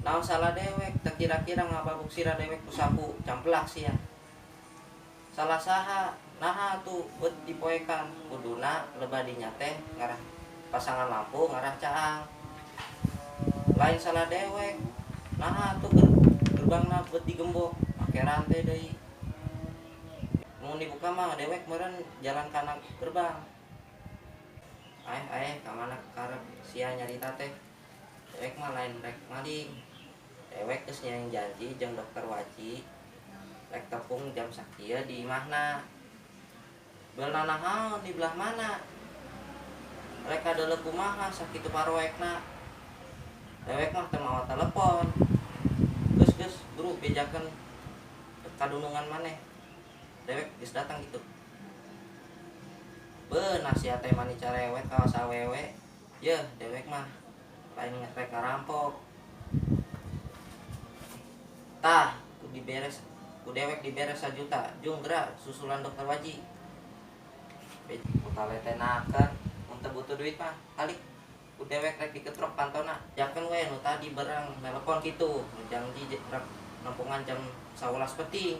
Naon salah dewek? Teu kira-kira ngababuk sirah dewek ku sapu camplak sia. Salah saha? Naha tuh bet dipoekan? Kuduna lebah dinya teh ngarah pasangan lampu ngarah caang. Lain salah dewek. Naha tuh gerbangna bet digembok make rantai deui. Mun dibuka mah dewek meureun jalan kana gerbang. Aeh aeh, ka mana karep sia nyarita teh? Dewek mah lain rek maling. Dewek geus nyieun janji jeung dokter Waji rek tepung jam sakieu di imahna. Beulna naon di belah mana? Rek kadeuleu kumaha sakitu paroekna? Dewek mah teu mawa telepon. Geus, geus, buru bejakeun kadunungan maneh. Dewek geus datang gitu. Beunah sia teh mani carewet kawas awewe. Yeuh, dewek mah lain rek ngarampok. Tah, ku diberes ku dewek diberes 1 juta. Jung, geura susulan dokter Waji. Utaletenakeun mun teu butuh duit mah alik ku dewek rek diketrok pantona. Jakeun we nu tadi berang nelpon kitu, janji rek nempongan jam 11 peuting.